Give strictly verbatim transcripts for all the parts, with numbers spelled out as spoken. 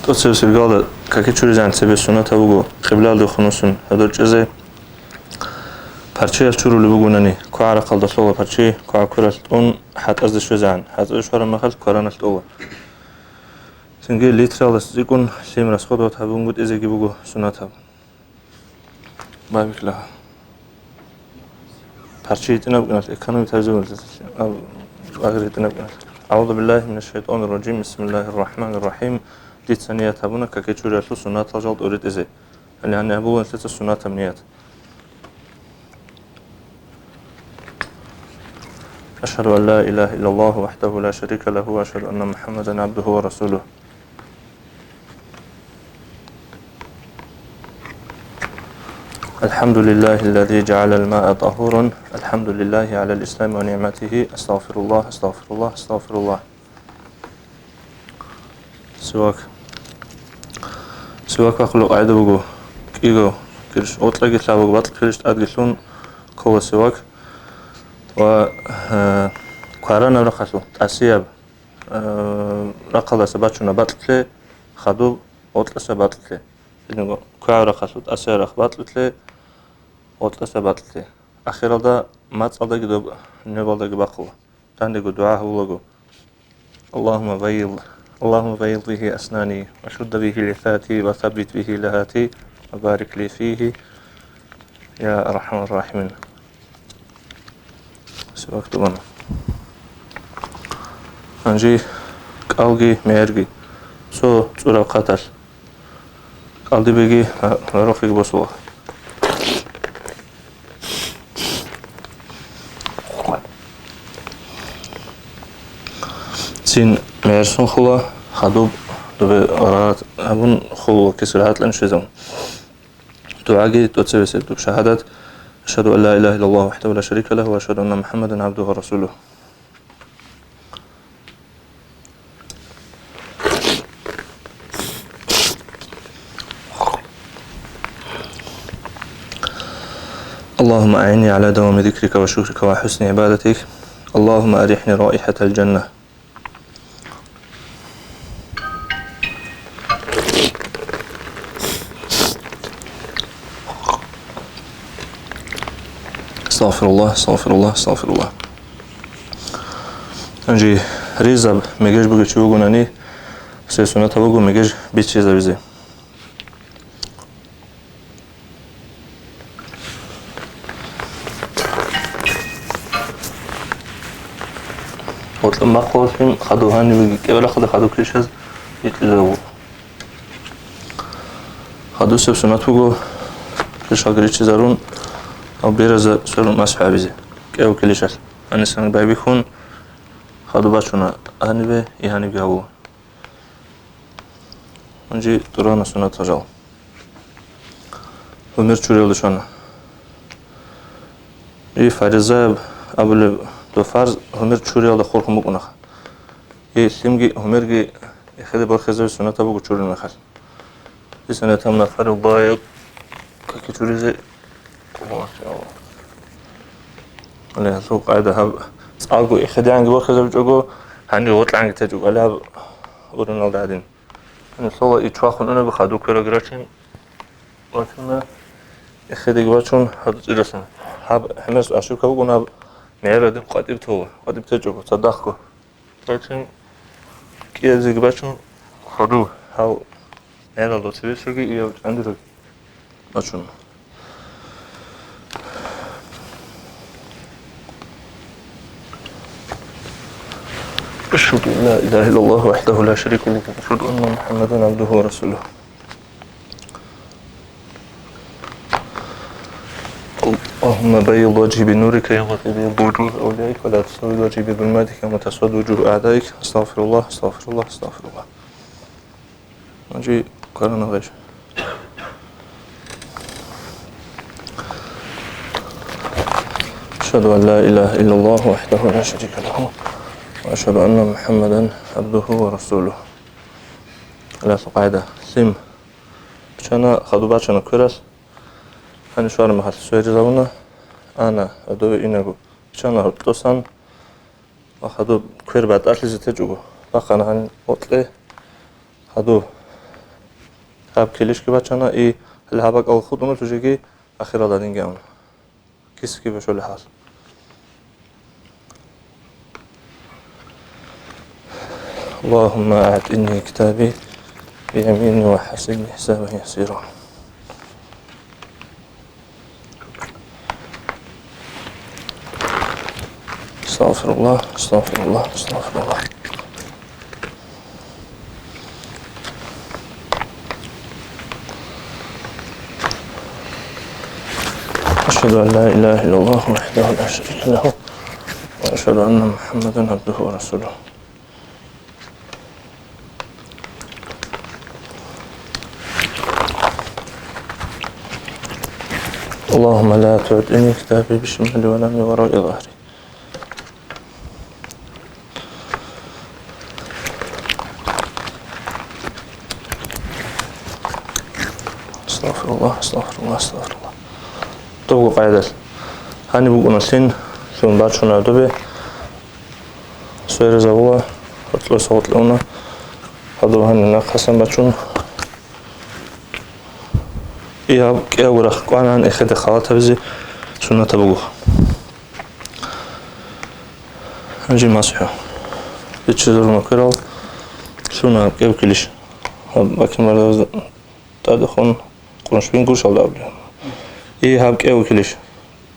ТӀоцебесеб галда каки чуризегӀан цебе суннатаб буго къиблалде хунусун гьодор чӀезе. Парчиял чурулеб бугунани, квагӀа рахъалда лъола парчи, квагӀа квералъ тӀун хӀатӀазде щвезегӀан, хӀатӀазде щвараб мехалъ квараналъ тӀола. Цинги литралдаса цӀикӀкӀун лъим расходовать гьабунгутӀизеги буго суннатаб. Бабикла. Парчи гьитӀинаб гӀинал, экономить гьабизе гӀинал, аб-, агъри гьитӀинаб гӀинал. أعوذ بالله من الشيطان الرجيم. بسم الله الرحمن الرحيم. Дица ният гьабуна каки чуриялъул суннатал жал тӀоритӀизе. Гьале гьаниб гьабула нилъеца суннатаб ният. أشهد أن لا إله إلا الله وحده لا شريك له، وأشهد أن محمدا عبده ورسوله. الحمد لله الذي جعل الماء طهورا. الحمد لله على الإسلام ونعمته. أستغفر الله، أستغفر الله، أستغفر الله. Сивак. Сивак бахъулеб къагӀида буго, кӀиго килищ, гъоркьаги лъабго, бакьулищ тӀадги лъун ккола сивак. Ва, э, кваранаб рахъалъул тӀасияб, э, рахъалдаса бачуна бакьулъе, хадуб гъоркьаса бакьулъе. Гьединго квагӀаб рахъалъул тӀасияб рахъ бакьулъе, гъоркьаса бакьулъе. Ахиралда мацӀалдаги доб небалдаги бахъула. Дандего дугӀа гьавулаго: اللهم بيض، اللهم بيض به أسناني، وشد به لثاتي، وثبت به لهاتي، وبارك لي فيه، يا أرحم الراحمين. Сивак тӀубана. Гьанже кӀалги мегӀерги цо цӀураб хъаталъ. КӀалдибеги, а, гӀорохъеги босула. Цин мегӀерсун хула, хадуб дубе рагъат абун хула, кис рагӀатлъун щвезабун. ДугӀаги тӀоцебесеб дуб шагьадат: أشهد أن لا إله إلا الله وحده لا شريك له، وأشهد أن محمدا عبده ورسوله. اللهم أعني على دوام ذكرك وشكرك وحسن عبادتك. اللهم أرحني رائحة الجنة. أستغفر الله، أستغفر الله، أستغفر الله. Гьанже ризаб мегеж бугев чи вугонани, гьесие суннатаб буго мегеж бичизабизе. Гъоркьа бахъулъин хадуб гьанибеги кӀиабилахъалда хадуб килищаз гьитӀизаву. Хадусеб суннат буго килищалги риччизарун, гьав беразда сверун масхӀ гьабизе кӀиаб килищалъ. Гьанисан байбихьун хадуб бачуна гьанибе, и гьанибги гьаву. Гьанже тӀурана суннатал жал. Гьумер чуриялде щвана. И фаризаяб абулеб дов фарз гьумер чуриялда хурхун букӀунаха. И лъимги гьумерги эхеде борхизаби суннатаб буго чурил мехалъ. Дица ният гьабуна фаризаяб каки чуризе. Гьале гьалъул къайда гьаб цӀалго эхедегӀанги борхизабичӀого, гьанив гъоркьанги течӀого, гьале гьаб уруналда гьадин. Гьанив лъола и чвахун унаго хадуб квералги рачин, вачуна, эхедеги бачун, гьадуцӀирасан. Гьаб гьемерс ошибка букӀун, гьаб мегӀер гьадин къватӀиб тола, къватӀиб течӀого, цадахъго. Бачун, кӀиязеги бачун, хадуб, гьав гӀелалда цебесаги, ияв чӀандираги бачун. أشهد أن لا إله إلا الله وحده لا شريك له، وأشهد أن محمدا عبده ورسوله. اللهم بيض وجهي بنورك يوم تبيض وجوه أوليائك، ولا تسود وجهي بظلماتك يوم تسود وجوه أعدائك. أستغفر الله، أستغفر الله، أستغفر الله. Гьанже кварана гъеж. أشهد أن لا إله إلا الله وحده لا شريك له، وأشهد أن محمدا عبده ورسوله. Гьале къайда. Лъим. Бичана, хадуб бачана квералъ. Гьанив щвараб мехалъ сверизавуна, ана, гӀодове инаго. Бичана гьоркьосан, ва хадуб квер батӀалъизе течӀого, бахъана гьанив гъоркье, хадуб Гьаб килищги бачана, и гьале гьаб бакӀал хутӀуна цо жеги ахиралда динги амун. Кисги бошулеб хӀал. اللهم أعطني كتابي بيميني وحاسبني حسابا يسيرا. أستغفر الله، أستغفر الله، أستغفر الله. أشهد أن لا إله إلا الله وحده لا شريك له، وأشهد أن محمدا عبده ورسوله. اللهم لا تعطني كتابي بشمالي ولا من وراء ظهري. أستغفر الله، أستغفر الله، أستغفر الله. Добго къайдал. Гьаниб букӀуналъин, лъун бачуна добе. Сверизавула, гьоркьоса гъоркьуна, гьадур гьанна нахъасан бачун. И гьаб кӀиявго рахъ кӀванан эхеде халатабизе суннатаб буго. Гьанже масхӀу. Биччазаруна кверал, лъуна гьаб кӀев килищ. Гьаб бакин бардабазда тӀадехун къуншбин гуршалда абулеб. И гьаб кӀев килищ.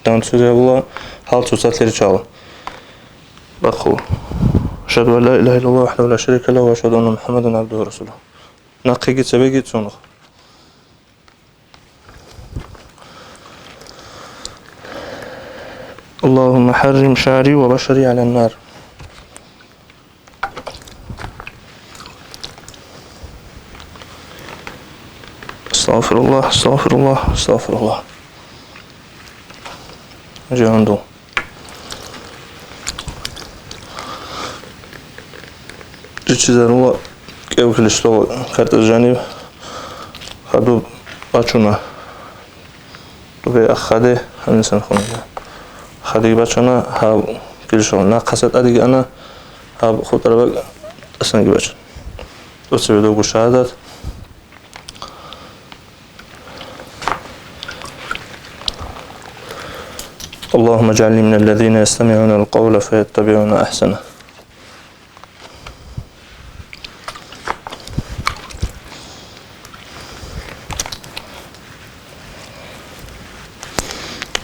Данцузе абула, гьал цоцалъе риччала. Бахъу. أشهد أن لا إله إلا الله وحده لا شريك له وأشهد أن محمدا عبده ورسوله. Нахъеги цебеги цунухъ. اللهم حرم شعري وبشري على النار. أستغفر الله، أستغفر الله، أستغفر الله. Жигьанду. Риччазарула кӀев килищ лъугьа картӀа жаниб, гьадуб бачуна. Добе ахаде гьанисан хунда. Ахадеги бачана, гьаб килищ нахъаса тӀадеги ана, гьаб хутӀараб бакӀ тӀасанги бачана. Цебе добго шагьадат. اللهم اجعلني من الذين يستمعون القول فيتبعون أحسنه.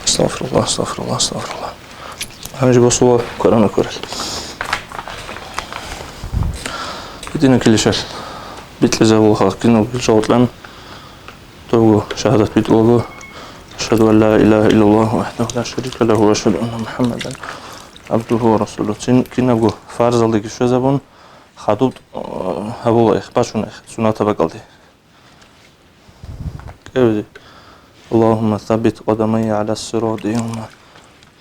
أستغفر الله، أستغفر الله، أستغفر الله. Гьанже босула Курана кколел. Гьедина килищал бикьизабула халкъ киналго килищал гъоркьан. Добго шагьадат битӀулаго, أشهد أن لا إله إلا الله وحده لا شريك له وأشهد أن محمدا عبده ورسوله. Цин кинабго фарзалдеги щвезабун, хадуб, э, гьабула, эх, бачуна, эх, суннатаб бакӀалде. КӀевзе. اللهم ثبت قدمي على الصراط يوم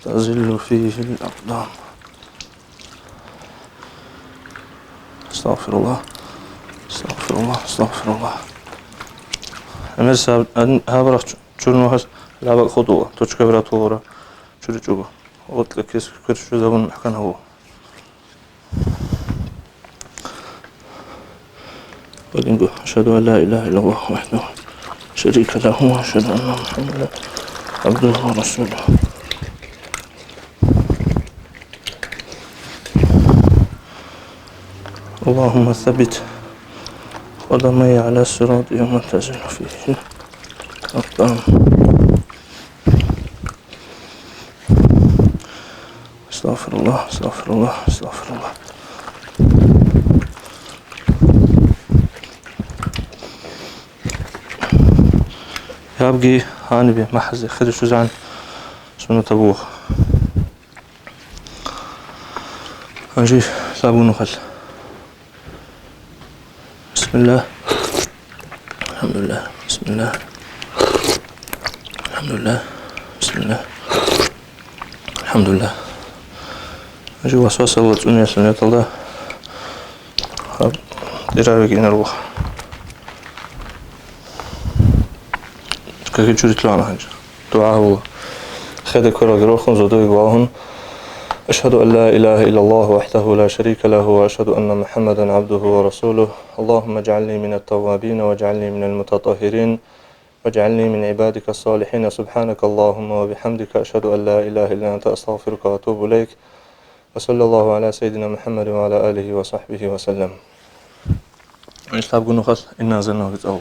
تزل فيه الأقدام. أستغفر الله، أستغفر الله، أستغفر الله. ГӀемер саб-, ан-, гьабурахъ чу-, чурмугьаз лабакь хутӀула, точка вратулара чуричӀого. Гъоркье кес кверщузабун мухӀкан гьаву. Валинго, أشهد أن لا إله إلا الله وحده لا شريك له وأشهد أن محمدا عبده ورسوله. اللهم ثبت قدمي على الصراط يوم تزل فيه الأقدام. أستغفر الله، أستغفر الله، أستغفر الله. Гьабги гьанибе махӀазе хирушузан суннатаб буго. Гьанже лъабгун нухалъ. بسم الله. الحمد لله. بسم الله. الحمد لله. بسم الله. الحمد لله. Гьанже васвасалда цӀуниялъул нияталда гьаб тӀирабеги инарулха. Каки чурилъана гьанже. ДугӀа гьабула. Хеде квералги рохун, зодовеги валагьун, أشهد أن لا إله إلا الله وحده لا شريك له، وأشهد أن محمدا عبده ورسوله. اللهم اجعلني من التوابين، واجعلني من المتطهرين، واجعلني من عبادك الصالحين. سبحانك اللهم وبحمدك، أشهد أن لا إله إلا أنت، أستغفرك وأتوب إليك. وصلى الله على سيدنا محمد وعلى آله وصحبه وسلم. Исламгун нухалъ инназанав гьитӀав.